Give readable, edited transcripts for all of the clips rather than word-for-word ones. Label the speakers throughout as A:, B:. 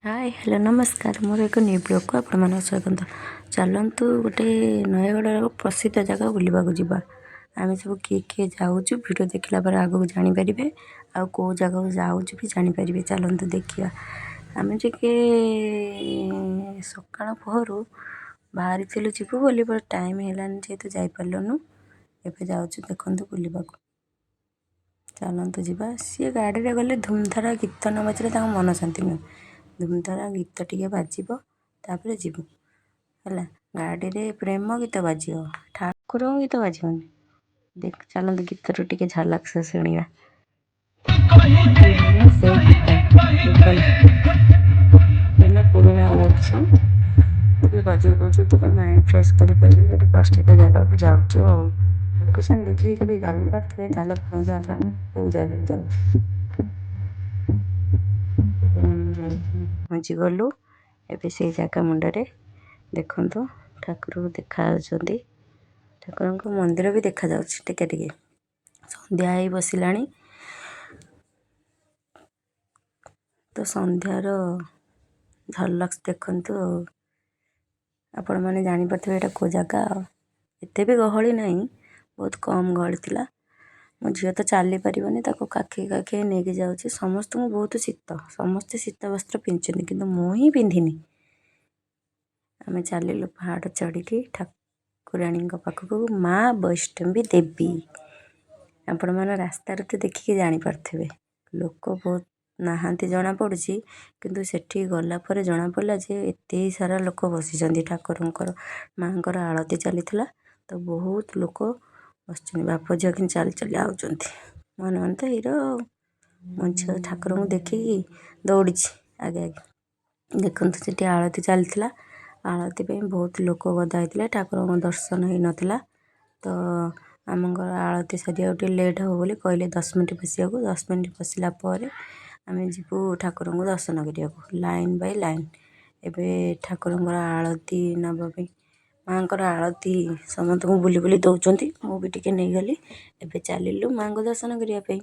A: ହାଏ, hello, ନମସ୍କାର। ମୋର ଏକ ନ୍ୟୁ ବ୍ଲଗ୍କୁ ଆପଣମାନଙ୍କୁ ସ୍ୱାଗତ। ଚାଲନ୍ତୁ, ଗୋଟେ ନୟାଗଡ଼ର ପ୍ରସିଦ୍ଧ ଜାଗା ବୁଲିବାକୁ ଯିବା। ଆମେ ସବୁ କିଏ କିଏ ଯାଉଛୁ, ଭିଡ଼ିଓ ଦେଖିଲା ପରେ ଆଗକୁ ଜାଣିପାରିବେ, ଆଉ କେଉଁ ଜାଗାକୁ ଯାଉଛୁ ବି ଜାଣିପାରିବେ। ଚାଲନ୍ତୁ ଦେଖିବା। ଆମେ ଟିକେ ସକାଳ ପହରୁ ବାହାରିଥିଲୁ ଯିବୁ ବୋଲି, ବଟ୍ ଟାଇମ୍ ହେଲାନି ଯେହେତୁ ଯାଇପାରିଲୁନୁ। ଏବେ ଯାଉଛୁ, ଦେଖନ୍ତୁ, ବୁଲିବାକୁ। ଚାଲନ୍ତୁ ଯିବା। ସିଏ ଗାଡ଼ିରେ ଗଲେ ଧୁମଧାରା ଗୀତ ନ ବାଜିଲେ ତାଙ୍କ ମନ ଶାନ୍ତି ନୁହେଁ। ଧୁମଧାରା ଗୀତ ଟିକେ ବାଜିବ, ତାପରେ ଯିବୁ। ହେଲା, ଗାଡ଼ିରେ ପ୍ରେମ ଗୀତ ବାଜିବ, ଠାକୁରଙ୍କ ଗୀତ ବାଜିବନି। ଦେଖ, ଚାଲନ୍ତୁ ଗୀତରୁ ଟିକେ ଝଲକ ସେ ଶୁଣିବା। ସେ ଗୀତ ହେଲା ପୁରୁଣା ଓଲ୍ଡ ସଙ୍ଗ୍। ଟିକେ ବଜେଇ ଦଉଛି, ଟିକେ ମାଇଣ୍ଡ ଫ୍ରେଶ୍ କରିପାରିବି। ଗୋଟେ ପ୍ରସିଦ୍ଧ ଜାଗାକୁ ଯାଉଛୁ ଆଉ ଲୋକେସନ୍ ଦେଖିକି ଯଦି ଜାଣିପାରୁଥିବେ, ତାହେଲେ କୁହନ୍ତୁ ଆମେ କେଉଁ ଜାଗାକୁ ଯାଉଛୁ। ପହଞ୍ଚିଗଲୁ ଏବେ ସେଇ ଜାଗା ମୁଣ୍ଡରେ। ଦେଖନ୍ତୁ, ଠାକୁର ଦେଖାଯାଉଛନ୍ତି, ଠାକୁରଙ୍କ ମନ୍ଦିର ବି ଦେଖାଯାଉଛି ଟିକେ ଟିକେ। ସନ୍ଧ୍ୟା ହେଇ ବସିଲାଣି ତ ସନ୍ଧ୍ୟାର ଝଲକ୍ସ ଦେଖନ୍ତୁ ଆଉ ଆପଣମାନେ ଜାଣିପାରୁଥିବେ ଏଇଟା କେଉଁ ଜାଗା। ଆଉ ଏତେ ବି ଗହଳି ନାହିଁ, ବହୁତ କମ୍ ଗହଳି ଥିଲା। ମୋ ଝିଅ ତ ଚାଲିପାରିବନି, ତାକୁ କାଖେଇ କାଖେଇ ନେଇକି ଯାଉଛି। ସମସ୍ତଙ୍କୁ ବହୁତ ଶୀତ, ସମସ୍ତେ ଶୀତ ବସ୍ତ୍ର ପିନ୍ଧିଛନ୍ତି, କିନ୍ତୁ ମୁଁ ହିଁ ପିନ୍ଧିନି। ଆମେ ଚାଲିଲୁ ପାହାଡ଼ ଚଢ଼ିକି ଠାକୁରାଣୀଙ୍କ ପାଖକୁ, ମା ବୈଷ୍ଣବୀ ଦେବୀ। ଆପଣମାନେ ରାସ୍ତାରୁ ତ ଦେଖିକି ଜାଣିପାରୁଥିବେ। ଲୋକ ବହୁତ ନାହାନ୍ତି ଜଣାପଡ଼ୁଛି, କିନ୍ତୁ ସେଠି ଗଲା ପରେ ଜଣାପଡ଼ିଲା ଯେ ଏତେ ସାରା ଲୋକ ବସିଛନ୍ତି। ଠାକୁରଙ୍କର, ମାଆଙ୍କର ଆଳତି ଚାଲିଥିଲା ତ ବହୁତ ଲୋକ ବସିଛନ୍ତି। ବାପ ଝିଅ କିନ୍ତୁ ଚାଲି ଚାଲି ଆଉଛନ୍ତି। ମନେ ମନେ ତ ହିରୋ ଆଉ। ମୋ ଝିଅ ଠାକୁରଙ୍କୁ ଦେଖିକି ଦୌଡ଼ିଛି ଆଗେ ଆଗେ। ଦେଖନ୍ତୁ, ସେଠି ଆଳତି ଚାଲିଥିଲା। ଆଳତି ପାଇଁ ବହୁତ ଲୋକ ଗଦା ହେଇଥିଲେ, ଠାକୁରଙ୍କ ଦର୍ଶନ ହେଇନଥିଲା। ତ ଆମଙ୍କର ଆଳତି ସରିବାକୁ ଟିକେ ଲେଟ୍ ହେବ ବୋଲି କହିଲେ 10 ମିନିଟ୍ ବସିବାକୁ। 10 ମିନିଟ୍ ବସିଲା ପରେ ଆମେ ଯିବୁ ଠାକୁରଙ୍କୁ ଦର୍ଶନ କରିବାକୁ, ଲାଇନ୍ ବାଇ ଲାଇନ୍। ଏବେ ଠାକୁରଙ୍କର ଆଳତି ନେବା ପାଇଁ, ମାଆଙ୍କର ଆଳତି ସମସ୍ତଙ୍କୁ ବୁଲି ବୁଲି ଦେଉଛନ୍ତି। ମୁଁ ବି ଟିକେ ନେଇଗଲି। ଏବେ ଚାଲିଲୁ ମାଆଙ୍କୁ ଦର୍ଶନ କରିବା ପାଇଁ।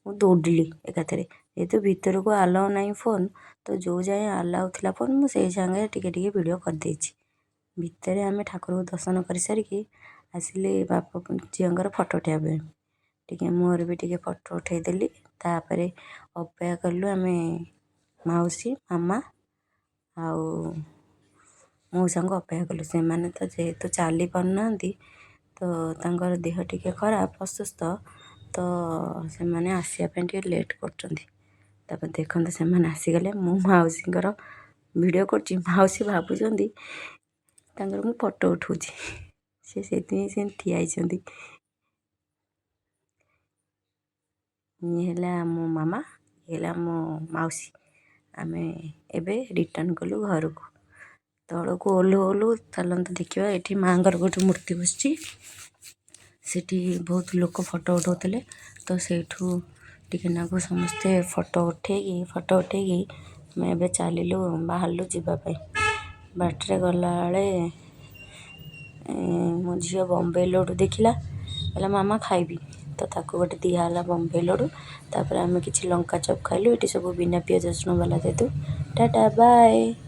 A: ମୁଁ ଦୌଡ଼ିଲି ଏକାଥରେ, ଯେହେତୁ ଭିତରକୁ ଆଲାଉ ନାହିଁ ଫୋନ୍। ତ ଯେଉଁ ଯାଏଁ ଆଲାଉ ଥିଲା ଫୋନ୍, ମୁଁ ସେଇ ସାଙ୍ଗରେ ଟିକେ ଟିକେ ଭିଡ଼ିଓ କରିଦେଇଛି। ଭିତରେ ଆମେ ଠାକୁରଙ୍କୁ ଦର୍ଶନ କରିସାରିକି ଆସିଲି ବାପ ଝିଅଙ୍କର ଫଟୋ ଉଠାଇବା ପାଇଁ। ଟିକେ ମୋର ବି ଟିକେ ଫଟୋ ଉଠାଇଦେଲି। ତାପରେ ଅପେକ୍ଷା କଲୁ ଆମେ, ମାଉସୀ, ମାମା ଆଉ ମଉସାଙ୍କୁ ଅପେକ୍ଷା କଲୁ। ସେମାନେ ତ ଯେହେତୁ ଚାଲି ପାରୁନାହାନ୍ତି, ତ ତାଙ୍କର ଦେହ ଟିକେ ଖରାପ, ଅସୁସ୍ଥ, ତ ସେମାନେ ଆସିବା ପାଇଁ ଟିକେ ଲେଟ୍ କରୁଛନ୍ତି। ତାପରେ ଦେଖନ୍ତୁ, ସେମାନେ ଆସିଗଲେ। ମୁଁ ମାଉସୀଙ୍କର ଭିଡ଼ିଓ କରୁଛି, ମାଉସୀ ଭାବୁଛନ୍ତି ତାଙ୍କର ମୁଁ ଫଟୋ ଉଠାଉଛି। ସେ ସେଥିପାଇଁ ସେମିତି ଠିଆ ହେଇଛନ୍ତି। ଇଏ ହେଲା ମୋ ମାମା, ଇଏ ହେଲା ମୋ ମାଉସୀ। ଆମେ ଏବେ ରିଟର୍ଣ୍ଣ କଲୁ ଘରକୁ। ତଳକୁ ଓହ୍ଲଉ ଓହ୍ଲଉ ଚାଲନ୍ତୁ ଦେଖିବା, ଏଠି ମାଆଙ୍କର ଗୋଟେ ମୂର୍ତ୍ତି ବସିଛି। ସେଠି ବହୁତ ଲୋକ ଫଟୋ ଉଠାଉଥିଲେ, ତ ସେଇଠୁ ଟିକେ ନାକୁ ସମସ୍ତେ ଫଟୋ ଉଠେଇକି ଆମେ ଏବେ ଚାଲିଲୁ, ବାହାରିଲୁ ଯିବା ପାଇଁ। ବାଟରେ ଗଲାବେଳେ ମୋ ଝିଅ ବମ୍ବେ ଲଡ଼ୁ ଦେଖିଲା, କହିଲା, "ମାମା, ଖାଇବି।" ତ ତାକୁ ଗୋଟେ ଦିଆହେଲା ବମ୍ବେ ଲଡ଼ୁ। ତାପରେ ଆମେ କିଛି ଲଙ୍କା ଚପ୍ ଖାଇଲୁ। ଏଠି ସବୁ ବିନା ପିଆଜ ରସୁଣ ବାଲା ଯେହେତୁ। Tata, bye.